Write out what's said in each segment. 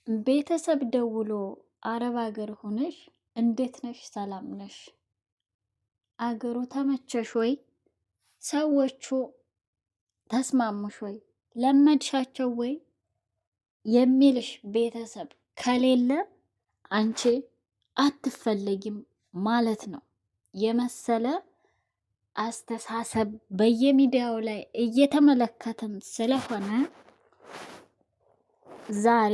ቤተሰብ ደውሎ አረብ ሀገር ሆነሽ እንዴት ነሽ? ሰላም ነሽ? አገሩ ተመቸሽ ወይ? ሰዎቹ ተስማሙሽ ወይ? ለመድሻቸው ወይ? የሚልሽ ቤተሰብ ከሌለ አንቺ አትፈለጊም ማለት ነው። የመሰለ አስተሳሰብ በየሚዲያው ላይ እየተመለከትን ስለሆነ ዛሬ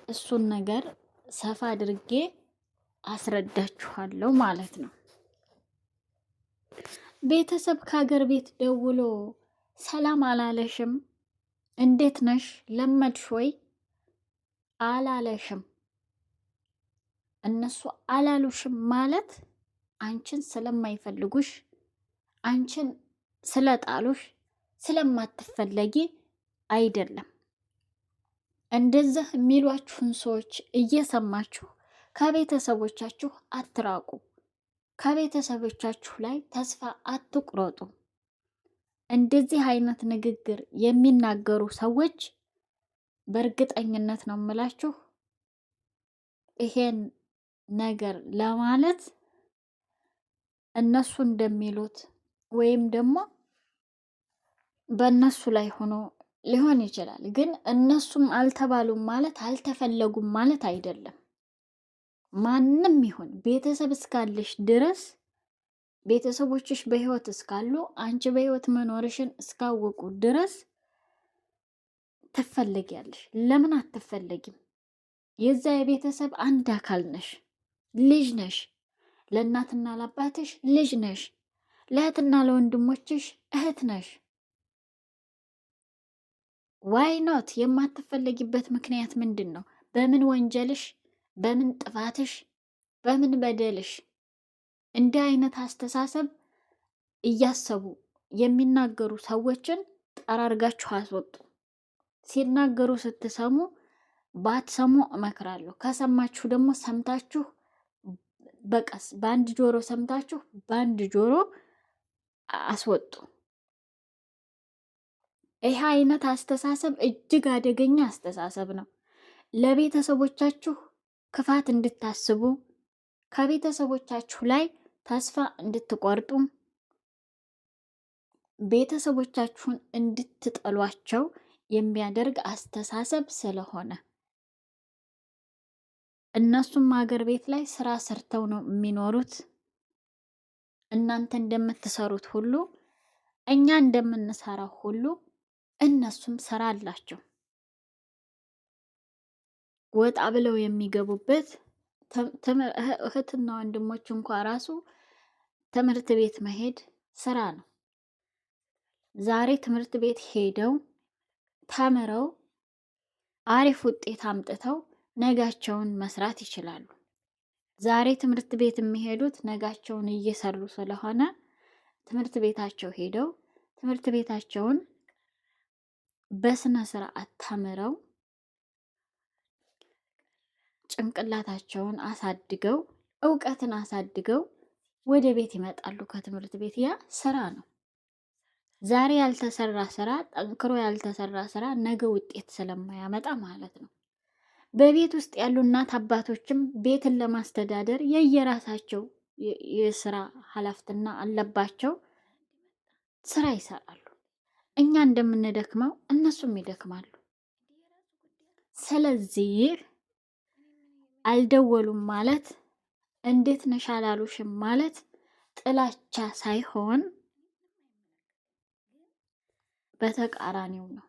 እሱን ነገር ሰፋ አድርጌ አስረዳችኋለሁ ማለት ነው። ቤተሰብ ከሀገር ቤት ደውሎ ሰላም አላለሽም፣ እንዴት ነሽ፣ ለመድሽ ወይ አላለሽም። እነሱ አላሉሽም ማለት አንቺን ስለማይፈልጉሽ፣ አንቺን ስለጣሉሽ፣ ስለማትፈለጊ አይደለም። እንደዚህ የሚሏችሁን ሰዎች እየሰማችሁ ከቤተሰቦቻችሁ አትራቁ። ከቤተሰቦቻችሁ ላይ ተስፋ አትቁረጡ። እንደዚህ አይነት ንግግር የሚናገሩ ሰዎች በእርግጠኝነት ነው የምላችሁ ይሄን ነገር ለማለት እነሱ እንደሚሉት ወይም ደግሞ በእነሱ ላይ ሆኖ ሊሆን ይችላል። ግን እነሱም አልተባሉም ማለት አልተፈለጉም ማለት አይደለም። ማንም ይሁን ቤተሰብ እስካለሽ ድረስ፣ ቤተሰቦችሽ በህይወት እስካሉ፣ አንቺ በህይወት መኖርሽን እስካወቁ ድረስ ትፈለጊያለሽ። ለምን አትፈለጊም? የዛ የቤተሰብ አንድ አካል ነሽ፣ ልጅ ነሽ። ለእናትና ለአባትሽ ልጅ ነሽ። ለእህትና ለወንድሞችሽ እህት ነሽ። Why not? የማትፈለጊበት ምክንያት ምንድን ነው? በምን ወንጀልሽ፣ በምን ጥፋትሽ፣ በምን በደልሽ? እንዲህ አይነት አስተሳሰብ እያሰቡ የሚናገሩ ሰዎችን ጠራርጋችሁ አስወጡ። ሲናገሩ ስትሰሙ ባትሰሙ እመክራለሁ። ከሰማችሁ ደግሞ ሰምታችሁ በቀስ በአንድ ጆሮ ሰምታችሁ በአንድ ጆሮ አስወጡ። ይህ አይነት አስተሳሰብ እጅግ አደገኛ አስተሳሰብ ነው። ለቤተሰቦቻችሁ ክፋት እንድታስቡ፣ ከቤተሰቦቻችሁ ላይ ተስፋ እንድትቆርጡ፣ ቤተሰቦቻችሁን እንድትጠሏቸው የሚያደርግ አስተሳሰብ ስለሆነ፣ እነሱም ሀገር ቤት ላይ ስራ ሰርተው ነው የሚኖሩት። እናንተ እንደምትሰሩት ሁሉ፣ እኛ እንደምንሰራው ሁሉ እነሱም ስራ አላቸው። ወጣ ብለው የሚገቡበት፣ እህትና ወንድሞች እንኳ ራሱ ትምህርት ቤት መሄድ ስራ ነው። ዛሬ ትምህርት ቤት ሄደው ተምረው አሪፍ ውጤት አምጥተው ነጋቸውን መስራት ይችላሉ። ዛሬ ትምህርት ቤት የሚሄዱት ነጋቸውን እየሰሩ ስለሆነ ትምህርት ቤታቸው ሄደው ትምህርት ቤታቸውን በስነ ስርዓት ተምረው ጭንቅላታቸውን አሳድገው፣ እውቀትን አሳድገው ወደ ቤት ይመጣሉ ከትምህርት ቤት። ያ ስራ ነው። ዛሬ ያልተሰራ ስራ፣ ጠንክሮ ያልተሰራ ስራ ነገ ውጤት ስለማያመጣ ማለት ነው። በቤት ውስጥ ያሉ እናት አባቶችም ቤትን ለማስተዳደር የየራሳቸው የስራ ኃላፊነት አለባቸው። ስራ ይሰራሉ። እኛ እንደምንደክመው እነሱም ይደክማሉ። ስለዚህ አልደወሉም ማለት፣ እንዴት ነሽ አላሉሽም ማለት ጥላቻ ሳይሆን በተቃራኒው ነው።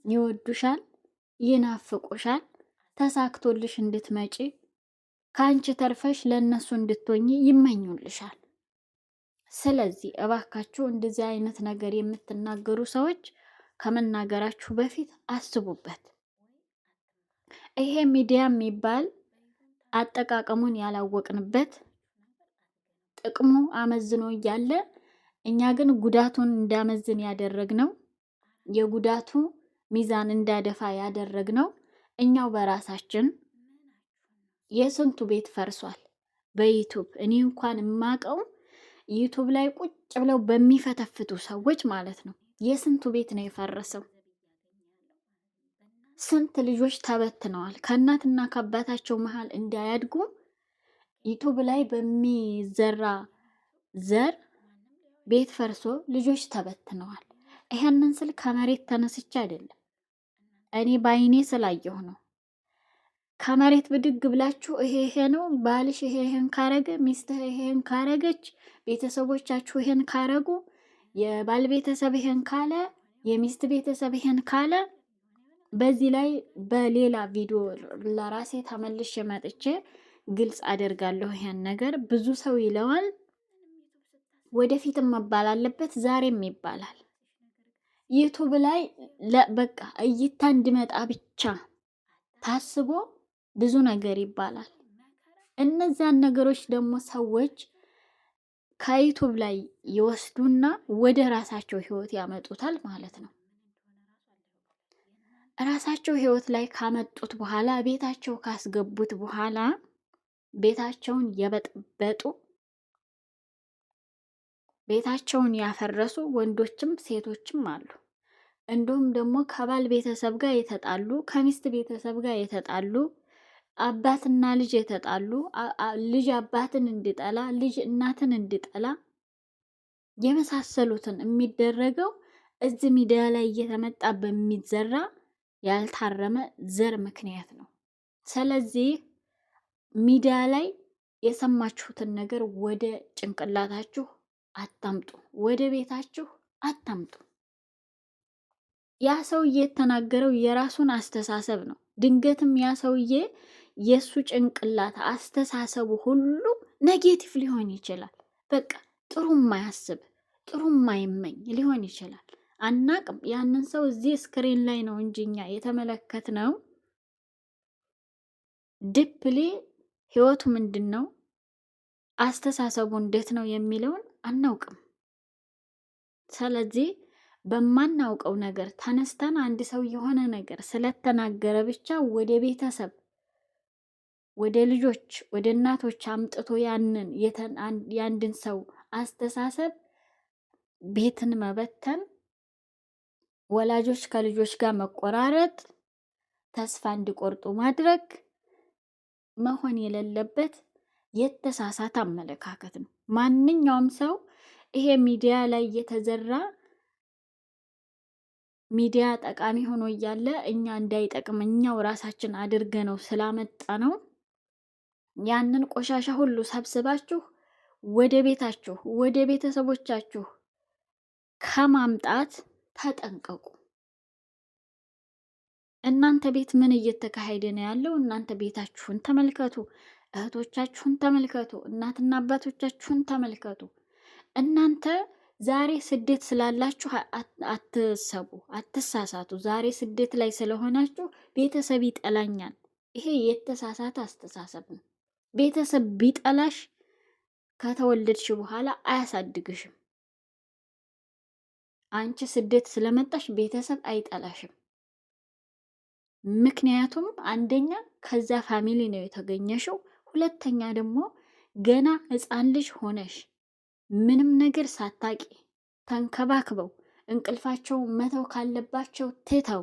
ይወዱሻል፣ ይናፍቁሻል፣ ተሳክቶልሽ እንድትመጪ፣ ከአንቺ ተርፈሽ ለእነሱ እንድትሆኚ ይመኙልሻል። ስለዚህ እባካችሁ እንደዚህ አይነት ነገር የምትናገሩ ሰዎች ከመናገራችሁ በፊት አስቡበት። ይሄ ሚዲያ የሚባል አጠቃቀሙን ያላወቅንበት፣ ጥቅሙ አመዝኖ እያለ እኛ ግን ጉዳቱን እንዳመዝን ያደረግነው፣ የጉዳቱ ሚዛን እንዳደፋ ያደረግነው እኛው በራሳችን። የስንቱ ቤት ፈርሷል በ YouTube። እኔ እንኳን የማቀው YouTube ላይ ቁጭ ብለው በሚፈተፍቱ ሰዎች ማለት ነው። የስንቱ ቤት ነው የፈረሰው? ስንት ልጆች ተበትነዋል። ከእናትና ከአባታቸው መሀል እንዳያድጉ YouTube ላይ በሚዘራ ዘር ቤት ፈርሶ ልጆች ተበትነዋል። ይሄንን ስል ከመሬት ተነስቼ አይደለም፣ እኔ በአይኔ ስላየሁ ነው። ከመሬት ብድግ ብላችሁ ይሄ ይሄ ነው ባልሽ፣ ይሄ ይሄን ካረገ፣ ሚስትህ ይሄን ካረገች፣ ቤተሰቦቻችሁ ይሄን ካረጉ፣ የባል ቤተሰብ ይሄን ካለ፣ የሚስት ቤተሰብ ይሄን ካለ፣ በዚህ ላይ በሌላ ቪዲዮ ለራሴ ተመልሼ መጥቼ ግልጽ አደርጋለሁ። ይሄን ነገር ብዙ ሰው ይለዋል፣ ወደፊትም መባል አለበት፣ ዛሬም ይባላል። YouTube ላይ በቃ እይታ እንዲመጣ ብቻ ታስቦ ብዙ ነገር ይባላል። እነዚያን ነገሮች ደግሞ ሰዎች ከ YouTube ላይ ይወስዱና ወደ ራሳቸው ህይወት ያመጡታል ማለት ነው። ራሳቸው ህይወት ላይ ካመጡት በኋላ፣ ቤታቸው ካስገቡት በኋላ ቤታቸውን የበጠበጡ፣ ቤታቸውን ያፈረሱ ወንዶችም ሴቶችም አሉ። እንዲሁም ደግሞ ከባል ቤተሰብ ጋር የተጣሉ፣ ከሚስት ቤተሰብ ጋር የተጣሉ፣ አባትና ልጅ የተጣሉ፣ ልጅ አባትን እንዲጠላ፣ ልጅ እናትን እንዲጠላ የመሳሰሉትን የሚደረገው እዚህ ሚዲያ ላይ እየተመጣ በሚዘራ ያልታረመ ዘር ምክንያት ነው። ስለዚህ ሚዲያ ላይ የሰማችሁትን ነገር ወደ ጭንቅላታችሁ አታምጡ፣ ወደ ቤታችሁ አታምጡ። ያ ሰውዬ የተናገረው የራሱን አስተሳሰብ ነው። ድንገትም ያ ሰውዬ የእሱ ጭንቅላት አስተሳሰቡ ሁሉ negative ሊሆን ይችላል። በቃ ጥሩ የማያስብ፣ ጥሩ የማይመኝ ሊሆን ይችላል። አናቅም። ያንን ሰው እዚህ screen ላይ ነው እንጂ እኛ የተመለከትነው deeply ህይወቱ ምንድን ነው፣ አስተሳሰቡ እንዴት ነው የሚለውን አናውቅም። ስለዚህ በማናውቀው ነገር ተነስተን አንድ ሰው የሆነ ነገር ስለተናገረ ብቻ ወደ ቤተሰብ፣ ወደ ልጆች፣ ወደ እናቶች አምጥቶ ያንን የአንድን ሰው አስተሳሰብ ቤትን መበተን፣ ወላጆች ከልጆች ጋር መቆራረጥ፣ ተስፋ እንዲቆርጡ ማድረግ መሆን የሌለበት የተሳሳተ አመለካከት ነው። ማንኛውም ሰው ይሄ ሚዲያ ላይ የተዘራ፣ ሚዲያ ጠቃሚ ሆኖ እያለ እኛ እንዳይጠቅም እኛው ራሳችን አድርገነው ስላመጣነው፣ ያንን ቆሻሻ ሁሉ ሰብስባችሁ ወደ ቤታችሁ፣ ወደ ቤተሰቦቻችሁ ከማምጣት ተጠንቀቁ። እናንተ ቤት ምን እየተካሄደ ነው ያለው? እናንተ ቤታችሁን ተመልከቱ፣ እህቶቻችሁን ተመልከቱ፣ እናትና አባቶቻችሁን ተመልከቱ። እናንተ ዛሬ ስደት ስላላችሁ አትሰቡ፣ አትሳሳቱ። ዛሬ ስደት ላይ ስለሆናችሁ ቤተሰብ ይጠላኛል። ይሄ የተሳሳተ አስተሳሰብ ነው። ቤተሰብ ቢጠላሽ ከተወለድሽ በኋላ አያሳድግሽም። አንቺ ስደት ስለመጣሽ ቤተሰብ አይጠላሽም። ምክንያቱም አንደኛ ከዛ family ነው የተገኘሽው፣ ሁለተኛ ደግሞ ገና ሕፃን ልጅ ሆነሽ ምንም ነገር ሳታቂ ተንከባክበው፣ እንቅልፋቸው መተው ካለባቸው ትተው፣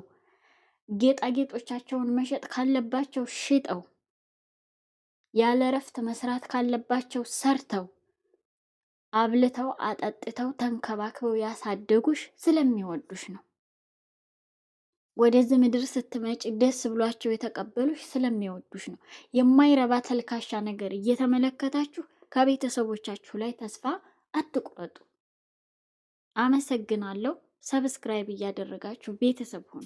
ጌጣጌጦቻቸውን መሸጥ ካለባቸው ሽጠው፣ ያለ እረፍት መስራት ካለባቸው ሰርተው፣ አብልተው አጠጥተው ተንከባክበው ያሳደጉሽ ስለሚወዱሽ ነው። ወደዚህ ምድር ስትመጪ ደስ ብሏቸው የተቀበሉሽ ስለሚወዱሽ ነው። የማይረባ ተልካሻ ነገር እየተመለከታችሁ ከቤተሰቦቻችሁ ላይ ተስፋ አትቁረጡ። አመሰግናለሁ። Subscribe እያደረጋችሁ ቤተሰብ ሁኑ።